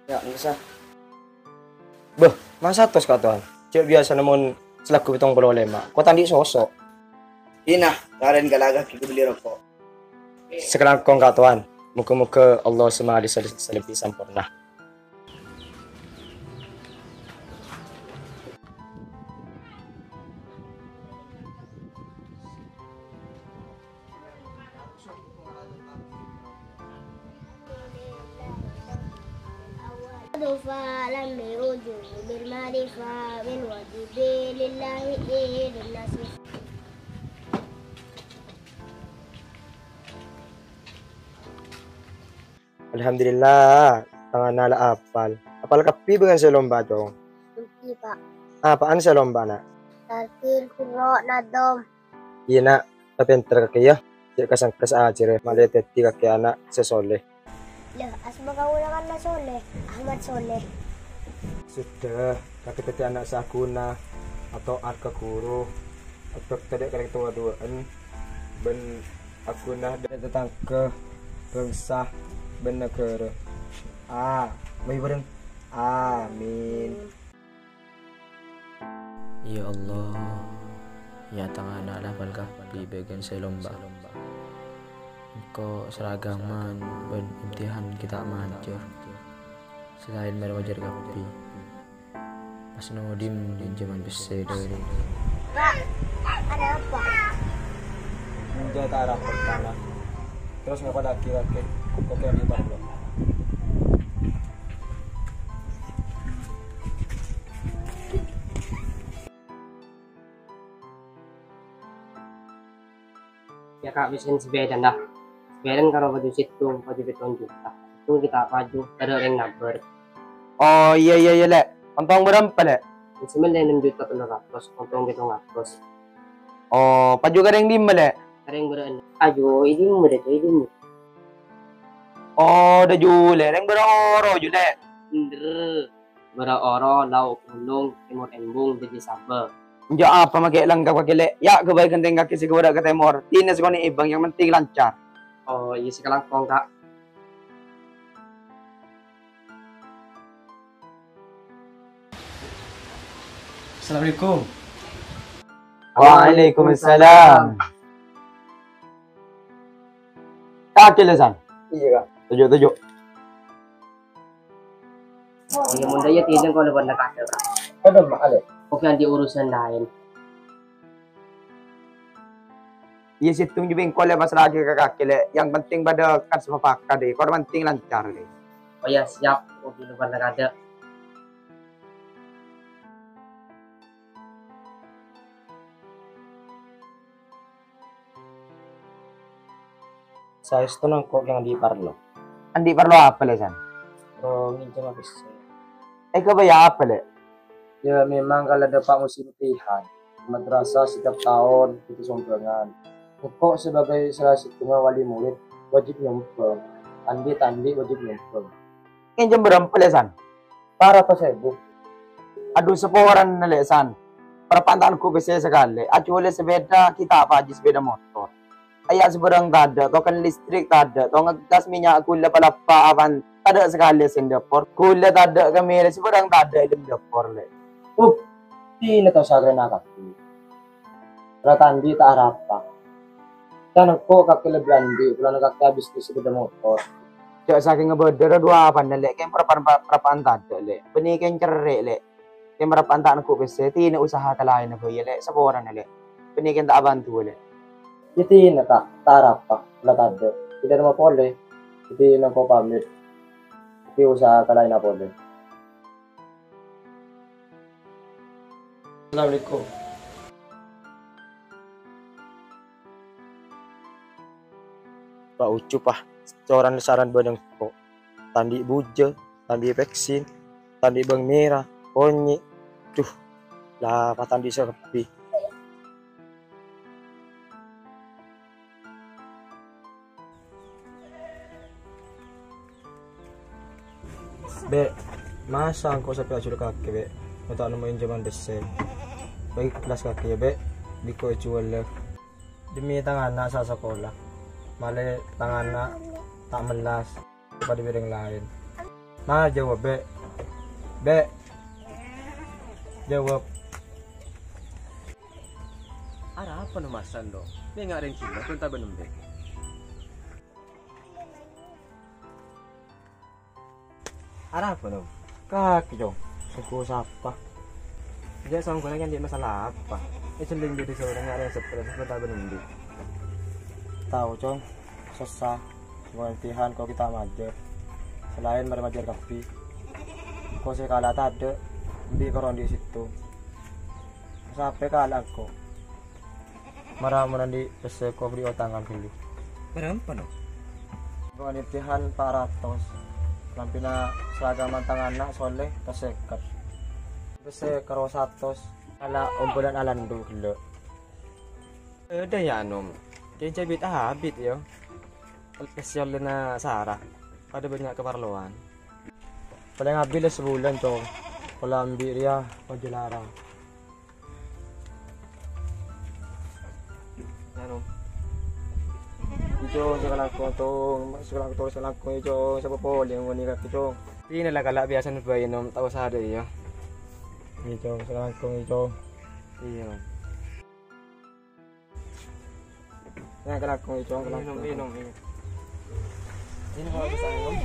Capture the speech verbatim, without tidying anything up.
Ya', nggak usah. Bâh, masa tos, Ka' Towan? Jhâ' biyasana mon salagu pètong polo lèma', ko' ta' andi' soso'. Ina, karen galaga ki beli roko'. Sakalangkong, Ka' Towan. Moga-moga Allah sè malè sal-, salebbi samporna. Alhamdulillah, tang ana' la apal. Apal kabbhi bângal sè lomba, Cong. Kabbhi, Pak. Apaan sè lomba, Na'? Tartil, suro, nadom. Iyâ, Na', tapènter kakè, yâ. Jhâ' kas-sengkas ajhârâ, malè dhâddhi kakè ana' sè soleh. Lah, asma kaulâ kan la Soleh, Ahmad Soleh. Sudhâ, kakè dhâddhi ana' sè aghuna, ato'at ka ghuru, abhâkta dâ' ka rèng towa duwâ'ân, bân aghuna dâ' tatangghâ, bhângsa, bân naghârâ. A, mayu bhâreng. Amin. Ya Allah, ya tang ana' la apal kabbhi bâgiyân sè lomba. Engko' seragaman bân imtihan ghi' ta' majâr. Sè laèn marè majâr kabbhi. Pas Nodim pinjhâman pèssè dâri. Pak, ada apa? Enjâ' ta' rapot, Pak. Terros ngapa lagi, lagi? Kok yang di Pablo? Ya, Kak, pèssèna sabidhâk, dah. Sabidhâk karo paju sèttong, paju pètto' juta. Sèttong ghi' ta' paju, tadâ' rèng nabâr. Oh, iyâ, iyâ, iyâ, Lè'. Ontong bârâmpa, Lè'? Sè mellè ennem juta tello ratos, ontong pètto' ratos. Oh, paju ka rèng dimma, Lè'? Ka rèng bârâ'na. Paju, è dimma, dâ' è dimma. Oh, dâ' jhulâ, rèng bârâ' oro, jhulâ. Bhender. Bârâ' oro, lao' ghunong, tèmor embung, dâddhi sabâ. Enjâ' apa makè lengkap kakè, Lè'? Ya', ghâbây ghântèng kakè sè ghâbây ka tèmor. Dinah sè konè' èbâng, yang penting lancar. Oh, iyâ, sakalangkong, Kak. Assalamualaikum. Waalaikumsalam. Kakè, Lè', San? Iyâ, Kak. Toju', toju'. Iyâ, mon dâ' iyâ, tèdhâng kaulâ bân la kadâ', Kak. Kadâ' ma' Lè'? Oke, andi' urusan laèn. Iyâ, sèttong jhubâ' engko' Lè' masala'aghi ka kakè, Lè'. Yang penting padâ kan sepakat, è. Kor penting lancar, Lè'. Oh iyâ, siap. Oke, kaulâ bân la kadâ'. Saèstona engko' kèng andi' parlo. Andi' parlo apa, Lè', San? Parlo ngènjhâma pèssè. Èghâbây apa, Lè'? Ya, memang kalau ada Pak musim imtihan, madrasah setiap tahun butuh sumbangan. Engko' sebagai salah sèttongnga wali murid, wajib nyumbang. Tandhi', tandhi' wajib nyombhong. Ngènjhâm bârâmpa, Lè', San? Paratos èbu. Adhu, saporana, Lè', San. Parappa'na ta' nèngghu pèssè sakalè. Ajhuwâlâ sepèda, ghi' ta' pajhi sepèda motor. Aya' sabârâng tadâ', token listrik tadâ', tongghâl gas, mènnya', ghulâ, palappa, apan tadâ' sakalè sè èndâpor. Ghulâ tadâ' kemmèrè, sabârâng tadâ' è dâlem dâpor, Lè'. Up, dinah ta' osa karèna kabbhi. La tandhi' ta' arapa. Can engko' kakè lebbi andi', polana kakè abis dhuli sepèda motor. Jhâ' sakènga bâdâ rowa duwâ' apana, Lè', kèng parappa'na, parappa'na tadâ', Lè'. Bânnè kèng cerrè', Lè'. Kèng parappa'na ta' nèngghu pèssè, dinah usaha kalaènna bhâi, Lè', saporana, Lè'. Bânnè kèng ta' abhânto, Lè'. Yâ dinah, Ka', ta' arapa, la tadâ'. Bidhâna mapolè, yâ dinah engko' pamèt. Yâ usaha kalaènna polè. Assalamualaikum. Pa' Ucup, ah, corana saran bân engko'. Tandhi' bujâ, tandhi' pèksin, tandhi' bâwâng mèra, konyè'. Duh, la patandhi' sè kabbhi. Bè', masa engko' sapè ajhur kakè, Bè'? Mon ta' nemmo ènjhâman pèssè. Bâ' ikhlas kakè, yâ, Bè'. Bi' engko' èjhuwâlâ. Demi tang ana' sè asakola. Malè tang ana' ta' mellas. Padâ bi' orèng laèn. Ma, jâwâb, Bè'. Bè'. Jâwâb. Arapa, Nom, masan, Nom? Mènga' rèng ghilâ, bân ta' bân embi'. Arapa, Nom? Kakè, Cong. Sengko' sapa? Jâ' songkona kan cè' masalah apa? Èjhelling dâri sorang arè stres, bân ta' bân embi'. Tao, Cong. Sossa. Mon tihan ko' ghi' ta' majâr. Salaèn marè majâr kabbhi. Ko' sè kala tadâ', embi' karo andi' sèttong. Sapè kala ko'. Mara mon andi' pèssè ko' bâri' otangan ghâllu. Bârâmpa, Nom? Ko' andi' tihan pa' ratos. Lampèna seragam tang ana' Soleh, tas sèket. Pèssè karo satos. Ala ombhânan alandu ghellâ'. Bâdâ, yâ, Nom. Kèng jhâ' bit-abit, yâ. Pèssè ollèna Sarah. Padâ bânnya' kaparlowan. Palèng abit la sabulân, Cong. Pola embi' rèya pajâ larang. Anu. Ijo, sakalangkong, Cong. Sakalangkong, sakalangkong, Ijo. Sapa polè yang wani kaki, Cong? Dinah la kala' biyasana bhâi, Nom. Ta' osa adâ', iyâ. Ijo, sakalangkong, Ijo. Iyâ, Nom. Nah, kalangkong, Cong, kalangkong. Minum, minum, minum. Ini kalau bisa minum.